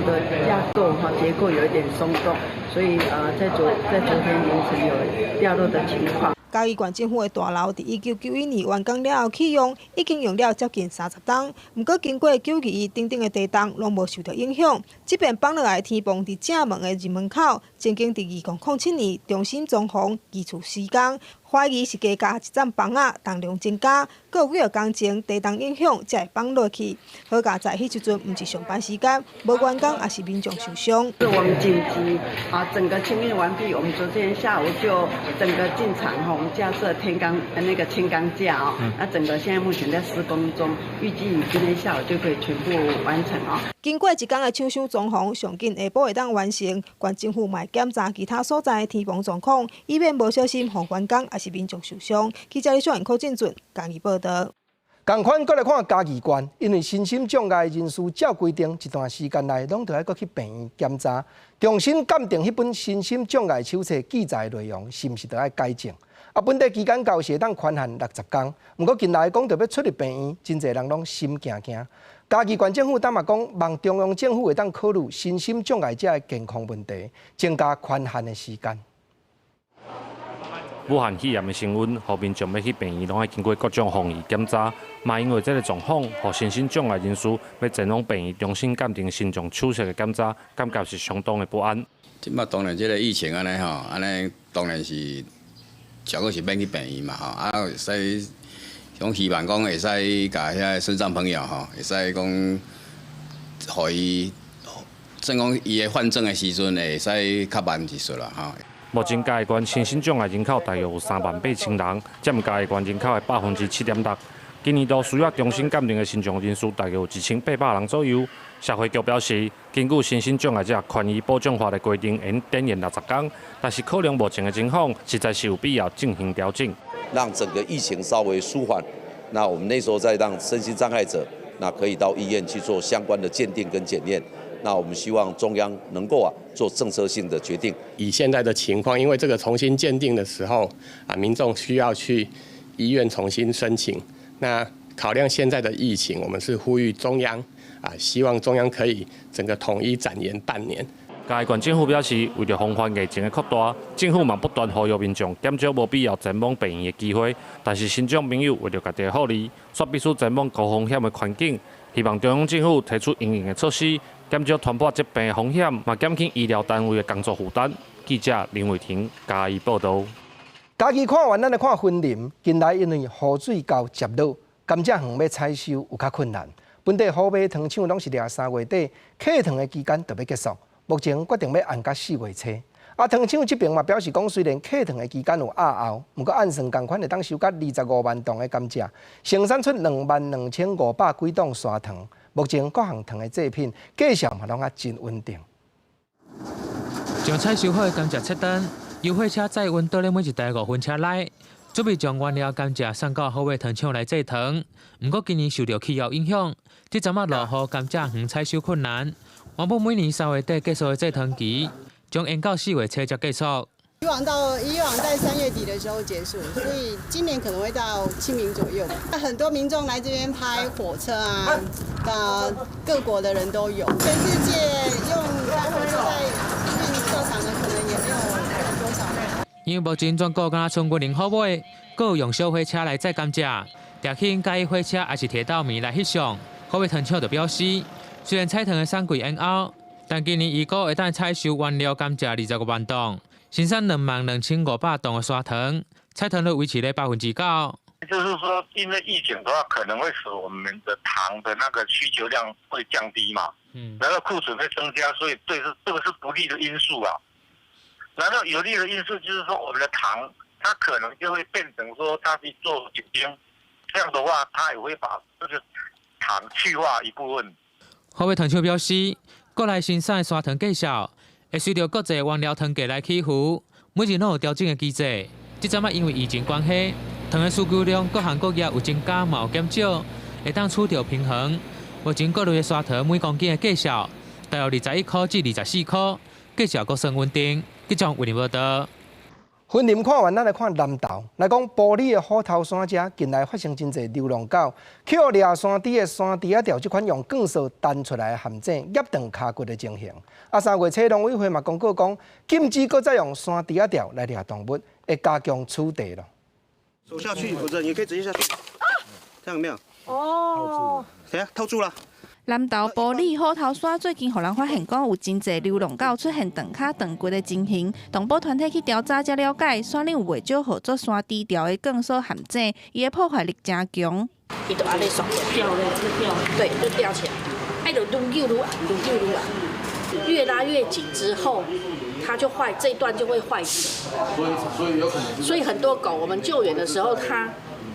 的架構哈結構有一點鬆動，所以啊在昨天凌晨有掉落的情況。嘉義縣政府的大樓佇1991年完工了後啟用，已經用了接近30冬。毋過經過9·21等等的地動，攏無受著影響。這遍崩落來的天棚佇正門的入門口，曾經佇2007年重新裝潢，疑似施工，懷疑是加加一棧枋仔，重量增加，閣有幾個工程地動影響，才會崩落去。好佳哉彼時陣毋是上班時間，無員工抑是民眾受傷。是我們緊急啊，整個清運完畢，我們昨天下午就整個進場吼，我們架設天鋼那個輕鋼架哦，那整個現在目前在施工中，預計今天下午就可以全部完成哦。經過一工的搶修裝潢，上緊下晡會當完成。縣政府嘛會檢查其他所在的天棚狀況，以免無小心予員工抑是民眾受傷。記者李小雲、柯進俊，嘉義報導。仝款，閣來看嘉義縣，因為身心障礙人士照規定一段時間內攏著愛閣去病院檢查，重新鑑定彼本身心障礙手冊記載內容是毋是著愛改正。啊，本底期間到是會當寬限60工，毋過近來講著欲出入病院，真濟人攏心驚驚。嘉義縣政府當嘛講，望中央政府會當考慮身心障礙者的健康問題，增加寬限的時間。武漢肺炎的新聞，予民眾欲去病院，攏愛經過各種防疫檢查。嘛因為這个狀況，予身心障礙人士欲前往病院重新鑑定身障手冊的檢查，感覺是相當的不安。這擺當然這个疫情按呢吼，按呢當然是最好是免去病院嘛吼，啊，會使講希望講會使共遐个身障朋友吼，會使講予伊，算講伊的換證的時陣會使較慢一絲啦吼。目前嘉義縣身心障礙人口大約有3萬8千人，佔嘉義縣人口的7.6%。今年度需要重新鑑定的身障人士大約有1800人左右。社會局表示，根據身心障礙者權益保障法的規定，會展延60工，但是考量目前的情況，實在是有必要進行調整，讓整個疫情稍微舒緩，那我們那時候再讓身心障礙者，那可以到醫院去做相關的鑑定跟檢驗。那我們希望中央能夠啊做政策性的決定。以現在的情況，因為這個重新鑑定的時候啊，民眾需要去醫院重新申請。那考量現在的疫情，我們是呼籲中央啊，希望中央可以整個統一展延半年。嘉義縣政府表示，為著防範疫情的擴大，政府嘛不斷呼籲民眾減少無必要前往病院的機會。但是，身障朋友為著家己的福利，煞必須前往高風險的環境。希望中央政府提出因應的措施，減少傳播疾病的風險，嘛減輕醫療單位的工作負擔。記者林偉婷嘉義報導。嘉義看完，咱來看雲林。近來因為雨水溝接落，甘蔗園欲採收有較困難。本地虎尾糖廠攏是掠3月底客糖的期間就欲結束，目前決定欲延到4月初。啊，糖廠這邊嘛表示講，雖然客糖的期間有押後，毋過按算仝款會當收到25萬磅的甘蔗，生產出22,500幾噸砂糖。目前各項糖的製品價數嘛攏猶真穩定。將採收好的甘蔗切斷，由貨車載運倒咧每一台5分車內，準備將原料甘蔗送到虎尾糖廠來製糖。毋過今年受著氣候影響，這陣仔落雨，甘蔗園採收困難。原本每年3月底結束的製糖期，將延到4月初才結束。以往在3月底的時候結束，所以今年可能會到清明左右。那很多民眾來這邊拍火車啊，到各國的人都有。全世界用大火車在運到場的可能也沒有多少人。因為目前全國敢若賰雲林虎尾，閣有用小火車來載甘蔗，調輕佮意火車抑是鐵道迷來翕相。虎尾糖廠就表示，雖然採糖的產季延後，但今年預估會當採收原料甘蔗25萬磅。生產22,500噸的砂糖，採糖率維持咧9%。就是說，因為疫情的話，可能會使我們的糖的那個需求量會降低嘛，然後庫存會增加，所以對是這個是不利的因素啊。然後有利的因素就是說，我們的糖它可能就會變成說，它去做酒精，這樣的話，它也會把這個糖去化一部分。虎尾糖廠表示，國內生產的砂糖價數會隨著國際原料糖價來起伏，每日攏有調整的機制。這陣仔因為疫情關係，糖的需求量各行各業有增加，嘛有減少，會當取著平衡。目前國內的砂糖每公斤的價數大約21塊至24塊，價數閣算穩定。記者為您報道。雲林看完，咱來看南投。來講埔里的虎頭山遮近來發生真濟流浪狗，去予掠山豬的山豬仔釣這款用鋼索彈出來的陷阱，夾斷跤骨的情形。啊，3月初農委會嘛公告講，禁止閣再用山豬仔釣來掠動物，會加強處罰咯。手下去，或者你可以直接下去。啊，這樣有沒有？哦。誰啊？套住了。南投埔里虎頭山最近予人發現講有真濟流浪狗出現斷跤斷骨的情形，動保團體去調查才了解，山裡有袂少號做山豬釣的鋼索陷阱，伊的破壞力誠強。伊就按呢爽掉了，掉，對，就吊起來，哎，就愈扭愈硬，愈扭愈硬，越拉越緊之後，它就壞，這一段就會壞死。所以有可能。所以很多狗，我們救援的時候，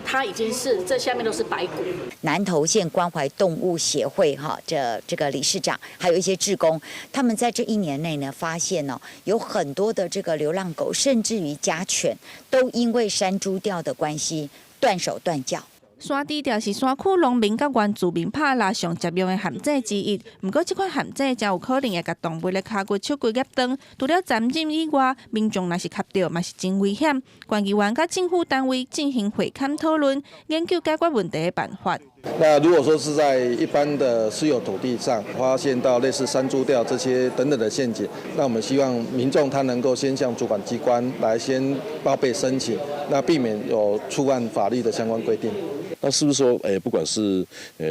它已經是這下面都是白骨。南投縣關懷動物協會哈，這個理事長，還有一些志工，他們在這一年內呢，發現哦，有很多的這個流浪狗，甚至於家犬，都因為山豬釣的關係斷手斷腳。山豬釣是山區農民佮原住民拍獵上常用的陷阱之一。毋過，這款陷阱誠有可能會共動物的跤骨、手骨夾斷。除了殘忍以外，民眾若是磕著，嘛是真危險。縣議員佮政府單位進行會勘討論，研究解決問題的辦法。那如果說是在一般的私有土地上發現到類似山豬釣這些等等的陷阱，那我們希望民眾他能夠先向主管機關來先報備申請，那避免有觸犯法律的相關規定。那是不是說，不管是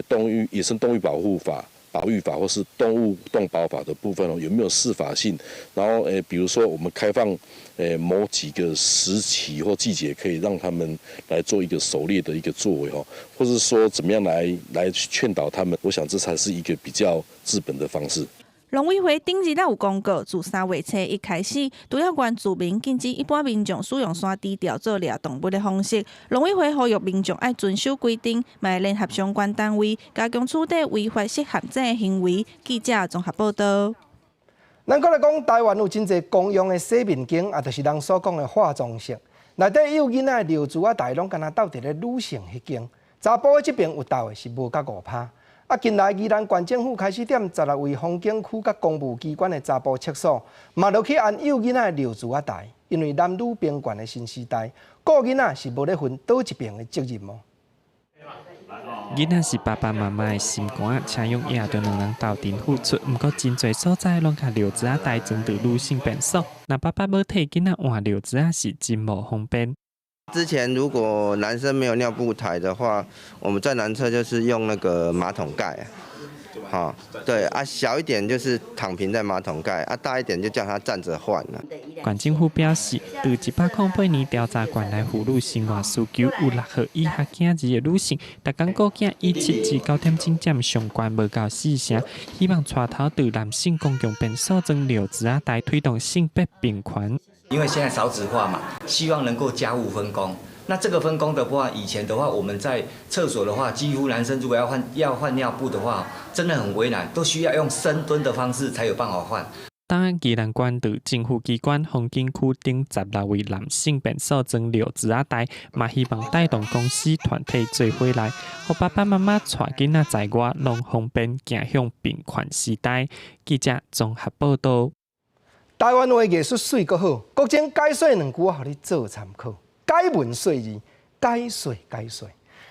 動物野生動物保護法、保育法，或是動物動保法的部分哦，有沒有適法性？然後，比如說我們開放，某幾個時期或季節，可以讓他們來做一個狩獵的一個作為哦，或是說怎麼樣來勸導他們？我想這才是一個比較治本的方式。農委會頂日仔有公告，自3月初一開始，除了原住民禁止一般民眾使用山豬釣做掠動物的方式。農委會呼籲民眾愛遵守規定，嘛會聯合相關單位加強處理違法設陷阱的行為。記者綜合報道。咱閣來講，台灣有真濟公用的洗面間，也就是人所講的化妝室。內底幼囡仔的尿苴仔台攏敢若鬥佇咧女性彼間，查埔的這爿有鬥的是無夠5%。啊，近來宜蘭縣政府開始踮16位風景區佮公務機關的查埔廁所，嘛落去安幼囡仔的尿苴仔台，因為男女平權的新時代，顧囡仔是無咧分佗一爿的責任哦。囡仔是爸爸媽媽的心肝，請用也著兩人鬥陣付出。毋過真濟所在攏共尿苴仔台裝佇女性便所，若爸爸無替囡仔換尿苴仔是真無方便。之前如果男生沒有尿布台的話，我們在男廁就是用那個馬桶蓋，好，對啊，小一點就是躺平在馬桶蓋，啊，大一點就叫他站着換啦。縣政府表示，佇108年調查縣內婦女生活需求，有6歲以下囝兒的女性，逐工顧囝以7至9點鐘佔上懸無夠四成。希望帶頭佇男性公共便所裝尿苴仔台，推動性別平權。因為現在少子化嘛，希望能夠家務分工。那這個分工的話，以前的話，我們在廁所的話，幾乎男生如果要換尿布的話，真的很為難，都需要用深蹲的方式才有辦法換。當宜蘭縣佇政府機關、風景區等16位男性便所裝尿苴仔台，嘛希望帶動公司團體做伙來，予爸爸媽媽帶囡仔在外攏方便，走向平權時代。記者綜合報道。台灣話藝術媠閣好，國珍解說兩句，我予你做參考。解文說字，解說解說。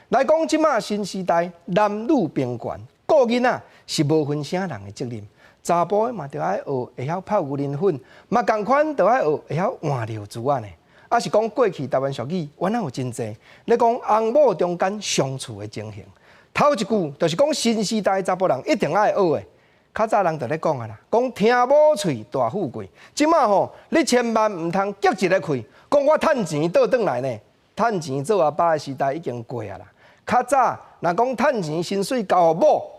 來講，這馬新時代男女平權，顧囡仔是無分啥人的責任。查埔的嘛，著愛學會曉泡牛奶粉，嘛仝款著愛學會曉換尿苴仔呢。啊是講過去台灣俗語，原來有真濟咧講翁某中間相處的情形。頭一句就是講新時代查埔人一定愛學的。較早人就咧講啊啦，講聽某喙大富貴。這馬吼，你千萬毋通激一个氣，講我趁錢倒轉來呢。趁錢做阿爸的時代已經過啊啦。較早若講趁錢薪水交予某，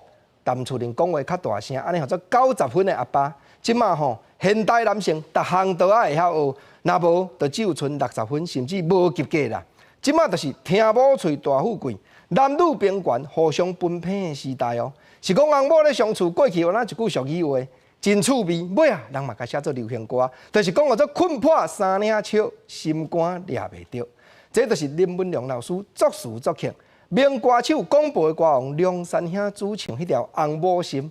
踮厝裡講話較大聲，按呢號做90分的阿爸。這馬吼，現代男性逐項都愛會曉學，若無就只有賰60分，甚至無及格啦。這馬就是聽某喙大富貴，男女平權互相分配的時代哦。是講翁某咧相處過去，有哪一句俗語話真趣味，尾仔人嘛共寫做流行歌，就是講號做困破三領笑，心肝掠袂著。這就是林文龍老師作詞作曲，名歌手廣播的歌王梁山兄主唱彼條《翁某心》。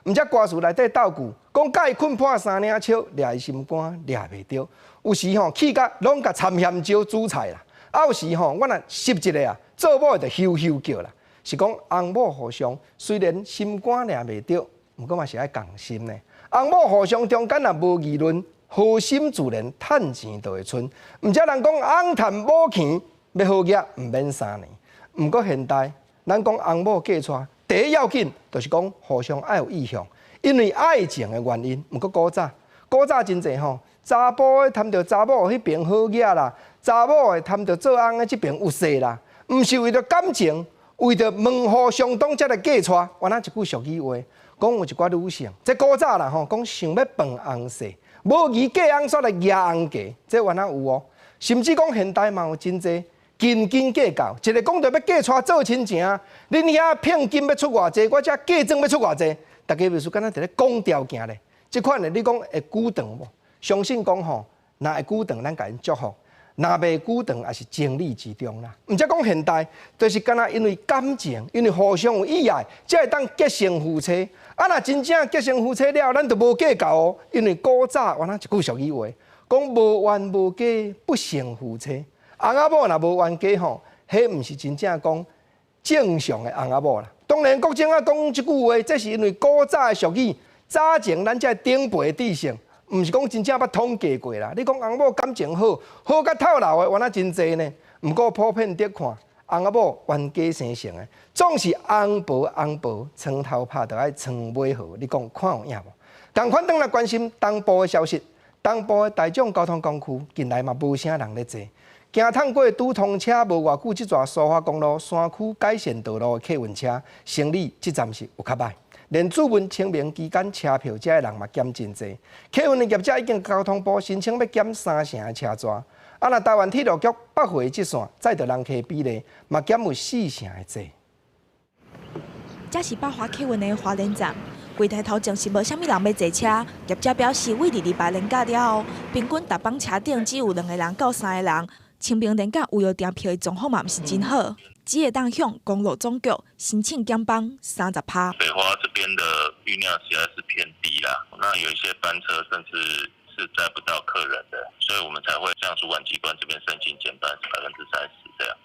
毋才歌詞內底鬥句，講佮伊困破三領笑，掠伊心肝掠袂著。有時吼氣甲攏共摻鹹椒煮菜啦，啊有時吼我若翕一下啊，做某的就咻咻叫啦。是講翁某互相雖然心肝掠袂著，毋過嘛是愛仝心呢。翁某互相中間若無議論，好心自然趁錢就會賰。毋才人講翁趁某錢欲好額毋免3年。毋過現代，咱講翁某嫁娶，第一要緊就是講互相愛有意向，因為愛情的原因。毋過古早，古早真濟吼，查埔的貪著查某彼爿好額啦，查某的貪著做翁的這爿有勢啦，毋是為著感情。為著門戶相當才來嫁娶，原來一句俗語話，講有一寡女性，這古早啦吼，講想欲傍翁婿，無疑嫁翁煞來蜈翁嫁，這原來有哦。甚至講現代嘛有真濟斤斤計較，一个講著欲嫁娶做親情，恁遐聘金欲出偌濟，我這嫁妝欲出偌濟，大家袂輸敢若佇咧講條件咧。這款的你講會久長無？相信講吼，若會久長，咱共𪜶祝福。若袂久長，也是情理之中啦。毋才講現代，就是敢若因為感情，因為互相有意愛，才會當結成夫妻。啊，若真正結成夫妻了，咱就無計較哦。因為古早原來一句俗語話，講無冤無家不成夫妻。翁仔某若無冤家吼，彼毋是真正講正常的翁仔某啦。當然，國珍仔講這句話，這是因為古早的俗語，早前咱這長輩的知識。毋是講真正捌統計過啦。你講翁某感情好，好甲透流的，原來真濟呢。毋過普遍得看，翁仔某冤家生性的，總是翁婆翁婆，床頭拍著愛床尾和。你講看有影無？仝款轉來關心東部的消息，東部的大眾交通工具近來嘛無啥人咧坐，驚通過拄通車無偌久，這逝蘇花公路山區改善道路的客運車，生理這陣是有較歹。連主文清明期間車票遮的人嘛減真濟，客運的業者已經交通部申請欲減三成的車載，啊，若台灣鐵路局北回這線載著人客比例嘛減有四成的濟。這是北華客運的花蓮站，櫃台頭前是無啥物人欲坐車。業者表示，對二二八連假了後，平均逐班車頂只有兩个人到三个人。清明連假預約訂票的狀況嘛毋是真好，只會當向公路總局申請減班30%。北花這邊的運量實在是偏低啦，那有一些班車甚至是載不到客人的，所以我們才會向主管機關這邊申請減班30%這樣。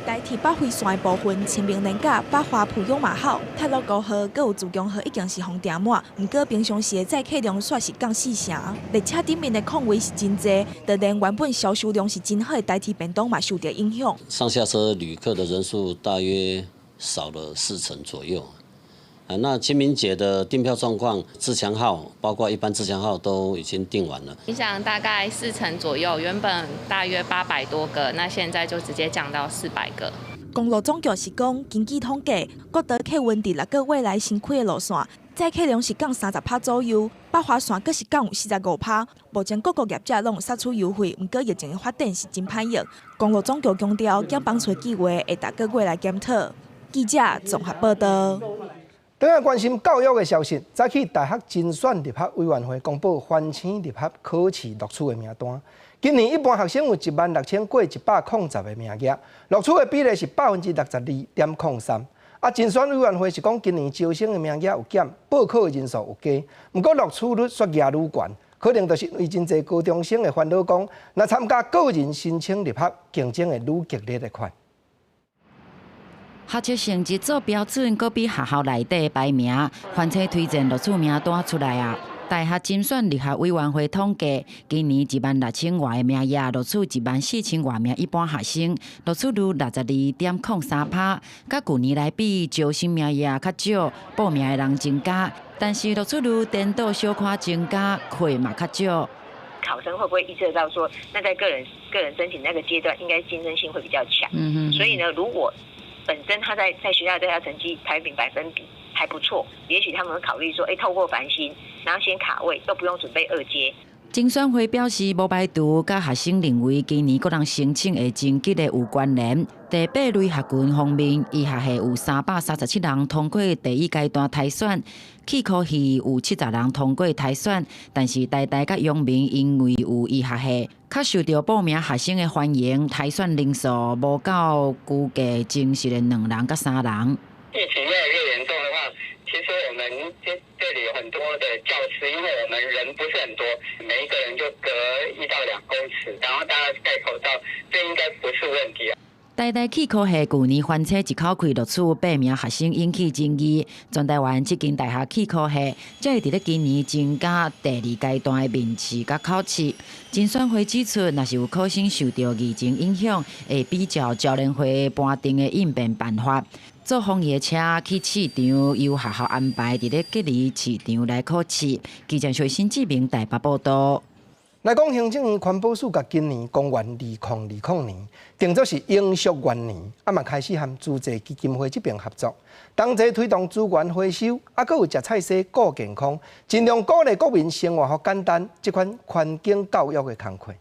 台鐵北回線的部分，清明連假北華埔勇馬號、太魯閣號、閣有自強號已經是予訂滿，毋過平常時的載客量煞是降四成。列車頂面的空位是真濟，就連原本銷售量是真好的台鐵便當嘛受著影響。上下車旅客的人數大約少了四成左右，啊，那清明節的訂票狀況，自強號包括一般自強號都已經訂完了。影響大概40%左右，原本大約800多個，那現在就直接降到400個。公路總局是講，根據統計，國道客運佇6個月內新開的路線，載客量是降30%左右，北華線閣是降有45%。目前各國業者攏有索取優惠，毋過疫情的發展是真歹用。公路總局強調，減班車計劃會逐個月來檢討。記者綜合報道。轉來關心教育的消息，早起大學甄選入學委員會公布繁星入學考試錄取的名單。今年一般學生有16,000過110個名額，錄取的比例是62.03%。啊，甄選委員會是講今年招生的名額有減，報考的人數有加，毋過錄取率煞夯愈懸，可能就是因為真濟高中生會煩惱講，若參加個人申請入學，競爭會愈激烈的款。學測成績做標準，閣比學校內底排名，繁星推薦錄取名單出來啊！大學甄選入學委員會統計，今年16,000外個名額錄取14,000外名一般學生，錄取率62.03%，佮舊年來比，招生名額較少，報名的人增加，但是錄取率顛倒小可增加，課嘛較少。考生會不會預測到說，那在個人申請那個階段，應該競爭性會比較強。所以呢，如果本身他在學校對他成績排名百分比還不錯，也許他們會考慮說，透過繁星，然後先卡位，都不用準備二階。甄選會表示，無排除佮學生認為今年個人申請會真激烈有關聯。第八類學群方面，醫學系有337人通過第一階段篩選，氣科系有70人通過篩選，但是台大佮陽明因為有醫學系，較受著報名學生的歡迎，篩選人數無夠估計真實的兩人佮三人。疫情越來越嚴重的話，其實我們這裡有很多的教師，因為我們人不是很多，每一個人就隔1到2公尺，然後大家戴口罩，這應該不是問題啊。台大氣科系舊年翻車一口氣錄取八名學生引起爭議，全台灣這間大學氣科系才會佇咧今年增加第二階段的面試佮考試。甄選會指出，若是有考生受著疫情影響，會比照招聯會頒定的應變辦法。坐防疫的車去試場，由學校安排佇咧隔離試場來考試。記者徐新志明台北報道。來講，行政院環保署共今年公元2020年定做是永續元年，啊嘛開始和慈濟基金會這邊合作，同齊推動資源回收，啊，閣有食菜洗顧健康，盡量鼓勵國民生活予簡單，這款環境教育的工課。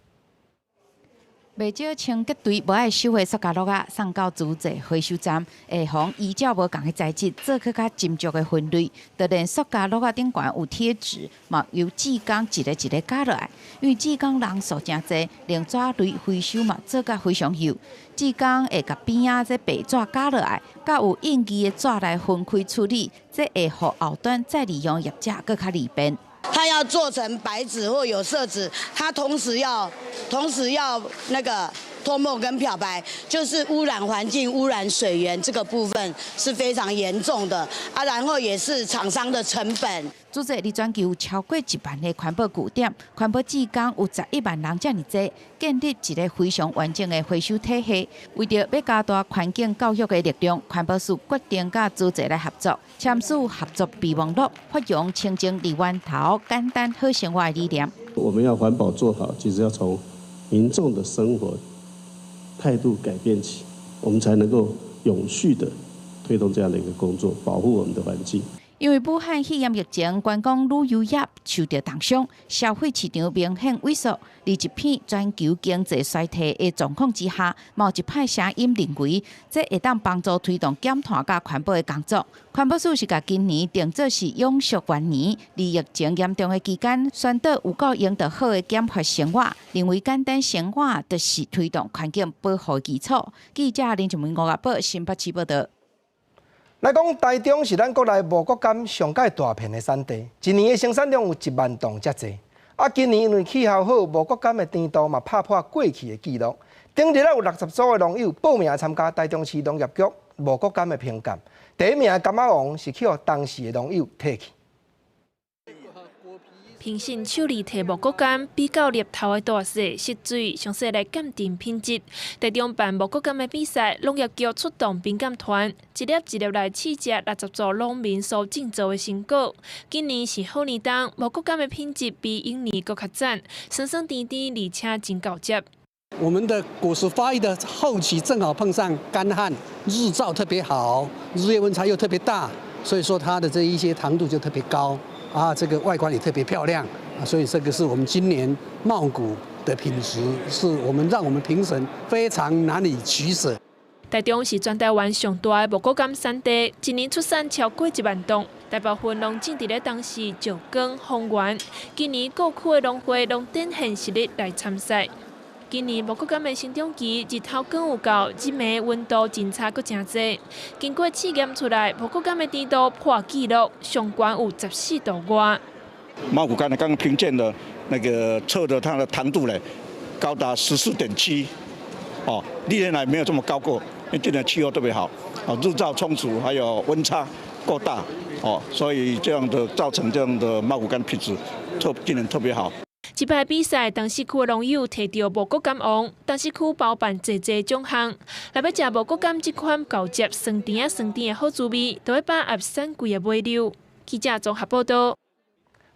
袂少清潔隊無愛收的塑膠橐仔送到慈濟回收站，會予依照無仝的材質做閣較斟酌的分類。就連塑膠橐仔頂懸有貼紙，嘛由志工一个一个咬落來。因為志工人數誠濟，連紙類回收嘛做甲非常幼。志工會共邊仔這白紙咬落來，佮有印字的紙來分開處理，這會予後端再利用業者閣較利便。他要做成白紙或有色紙，他同時要那個脫墨跟漂白，就是污染環境、污染水源這個部分是非常嚴重的啊。然後也是廠商的成本。慈濟佇全球有超過1萬個環保據點，環保志工有11萬人遮爾濟，建立一個非常完整的回收體系。為著欲加大環境教育的力量，環保署決定佮慈濟來合作，簽署合作備忘錄，發揚清淨佇源頭、簡單好生活的理念。我們要環保做好，其實要從民眾的生活態度改變起，我們才能夠永續的推動這樣的一個工作，保護我們的環境。因為武漢肺炎疫情，觀光旅遊業受著重傷，消費市場明顯萎縮。佇一片全球經濟衰退的狀況之下，嘛有一派聲音認為，這會當幫助推動減碳佮環保的工作。環保署是共今年定做是永續元年，佇疫情嚴重的期間，宣導有夠用就好的減法生活，認為簡單生活就是推動環境保護基礎。記者林靜文吳阿寶新北市報道。來講，台中是咱國內五穀柑上蓋大片的產地，一年的生產量有1萬噸遮濟。啊，今年因為氣候好，五穀柑的甜度嘛拍破過去的紀錄。頂日仔有60組的農友報名參加台中市農業局五穀柑的評鑑，第一名的柑仔王是去予東勢的農友提去。評審手裡提五穀柑，比較粒頭的大細、色水，詳細來鑑定品質。台中辦五穀柑的比賽，農業局出動評鑑團，一粒一粒來試食60組農民所種植的成果。今年是好年冬，五穀柑的品質比往年閣較讚，酸酸甜甜，而且真夠汁。我們的果實發育的後期正好碰上乾旱，日照特別好，日夜溫差又特別大，所以說它的這一些糖度就特別高。啊，這個外觀也特別漂亮，所以這個是我們今年茂谷的品質，是我們讓我們評審非常難以取捨。台中是全台灣上大的五穀柑產地，一年出產超過1萬噸，大部分攏種佇咧東勢、石岡、豐原。今年各區的農會攏展現實力來參賽。今年五穀柑的生長期，日頭光有夠，日暝溫度真差閣誠濟。經過試驗出來，五穀柑的甜度破紀錄，上懸有14度外。茂谷柑呢，剛剛評鑑的那個測的它的糖度呢，高達14.7，哦，歷年來沒有這麼高過，因為今年氣候特別好，哦，日照充足，還有溫差夠大，哦，所以這樣的造成這樣的茂谷柑品質今年特別好。這擺比賽，東勢區的農友提著五穀柑王，東勢區包辦濟濟獎項。若欲食五穀柑這款厚汁酸甜仔酸甜的好滋味，就欲把握產季的尾溜。記者綜合報道。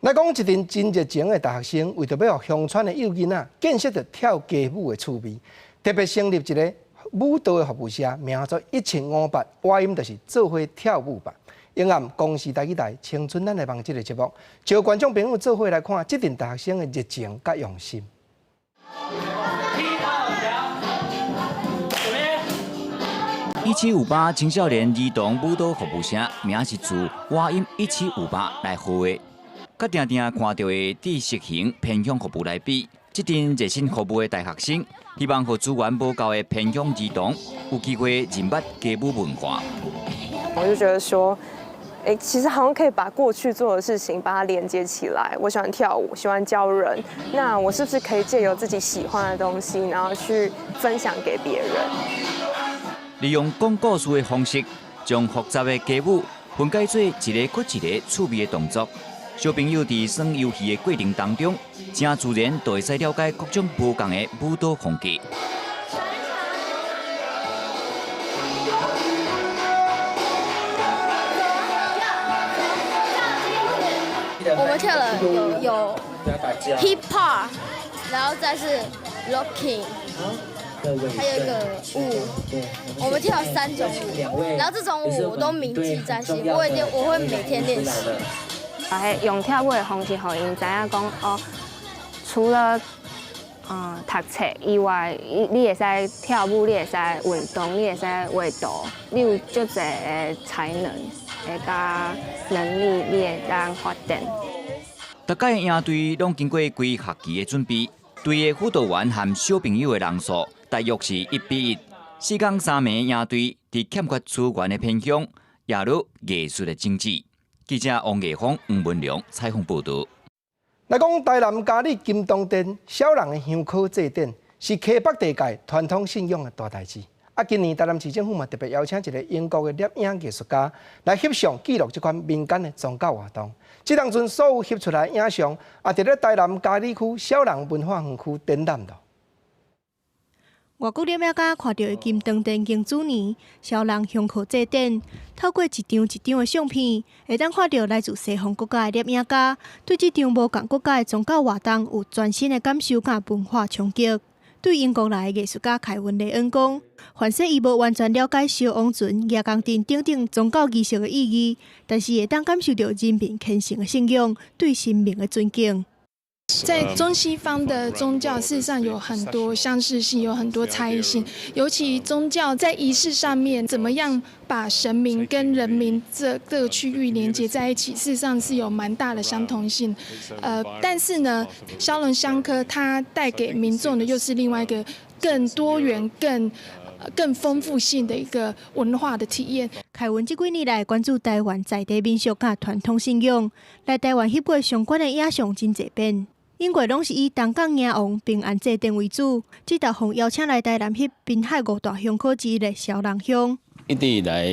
來講一陣真熱情的大學生，為著欲予鄉村的幼囡仔見識著跳街舞的趣味，特別成立一个舞蹈的服務社，名做1758，倚音就是做伙跳舞吧。永暗公視台語台青春咱來望這个節目，招觀眾朋友做伙來看這陣大學生的熱情佮用心。1758青少年兒童舞蹈服務社，名是自倚音1758來號的。佮定定看著的知識型偏鄉服務來比，這陣熱心服務的大學生，希望予資源無夠的偏鄉兒童有機會認捌街舞文化。我就覺得說，其實好像可以把過去做的事情把它連接起來。我喜歡跳舞，喜歡教人，那我是不是可以借由自己喜歡的東西，然後去分享給別人？利用講故事的方式，將複雜的街舞分解做一个閣一个趣味的動作。小朋友佇耍遊戲的過程當中，誠自然就會使了解各種無仝的舞蹈風格。我們跳了有 hip hop，然後再是 locking，還有一個舞，我們跳了3種舞，然後這種舞我都銘記在心，我會每天練習。用跳舞的方式，予𪜶知影講哦，除了讀冊以外，你會使跳舞，你會使運動，你會使畫圖，你有足濟的才能，會佮能力，你會當發展。逐屆營隊攏經過規學期的準備，隊的輔導員和小朋友的人數大約是1比1。4工3暝營隊佇欠缺資源的偏鄉，也落藝術的種子。記者王藝峰、黃文良採訪報導。來講台南嘉里金堂殿痟人的香火祭典，是溪北地界傳統信仰的大代誌。啊，今年台南市政府嘛特別邀請一個英國的攝影藝術家來翕相記錄這款民間的宗教活動。這當陣所有翕出來的影像，也佇咧台南嘉里區痟人文化園區展覽咯。外國攝影家看著的金堂殿經主年痟人香火祭典，透過一張一張的相片，會當看著來自西方國家的攝影家對這場無仝國家的宗教活動有全新的感受佮文化衝擊。對英國來的藝術家凱文·雷恩講，凡說伊無完全了解燒王船、蜈蚣陣等等宗教儀式的意義，但是會當感受著人民虔誠的信仰對神明的尊敬。在中西方的宗教，事實上有很多相似性，有很多差異性。尤其宗教在儀式上面，怎麼樣把神明跟人民這個區域連接在一起，事實上是有蠻大的相同性。但是呢，蕭龍香科它帶給民眾的又是另外一個更多元、更豐富性的一個文化的體驗。凱文這幾年來關注台灣在地民俗佮傳統信仰，來台灣翕過相關的影像真濟遍。英國攏是以東港迎王平安祭典為主，這道奉邀請來台南翕濱海五大香火之一的痟人香。一直以來，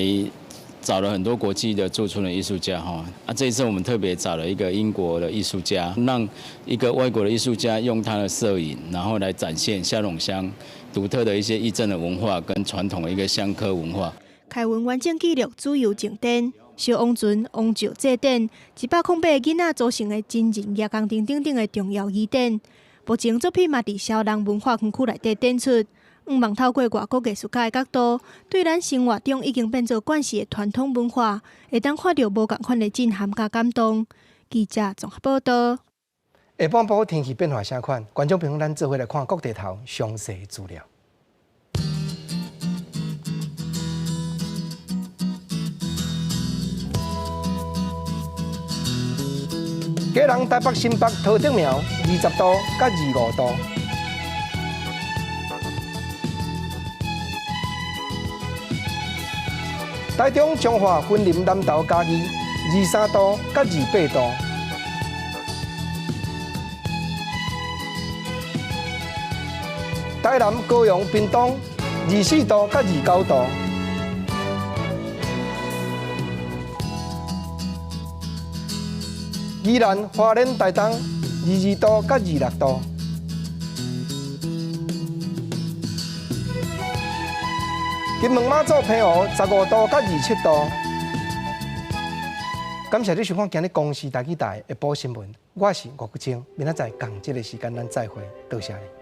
找了很多國際的駐村的藝術家哈，啊，這一次我們特別找了一個英國的藝術家，讓一個外國的藝術家用他的攝影，然後來展現下陇鄉獨特的一些義鎮的文化跟傳統的一個香客文化。開文完整記錄主遊景點，小王船、王石祭典，108個囡仔組成的真人夜工程等等的重要疑點。目前作品嘛佇蕭人文化園區內底展出。向望透過外國藝術家的角度，對咱生活中已經變做慣勢的傳統文化，會當看著無仝款的震撼佮感動。記者綜合報導。下半晡天氣變化啥款？觀眾朋友，咱做伙來看各地頭詳細資料。基隆、台北、新北、桃竹苗，20度佮25度。台中、彰化、雲林、南投、嘉義，23度佮28度。台南、高雄、屏東，24度佮29度。宜蘭、花蓮、台東，22度佮26度。金門、馬祖、澎湖，15度佮27度。感謝你收看今日公視台語台的下晡新聞，我是吳國清，明仔載仝這个時間咱再會，多謝你。